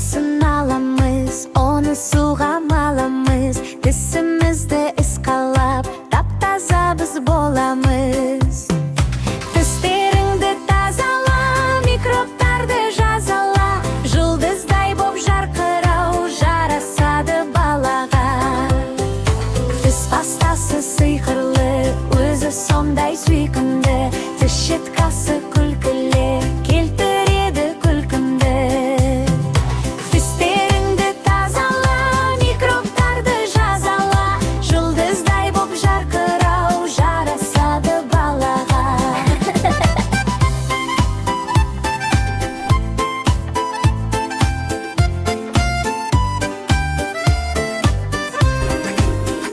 Пастасын аламыз, оны суға маламыз. Тісімізді ысқалап, тап-таза біз боламыз. Тістеріңді тазала, микробтарды жазала. Жұлдыздай боп жарқырау жарасады балаға. Тіс пастасы сиқырлы, өзі сондай сүйкімді. Тіс щеткасы.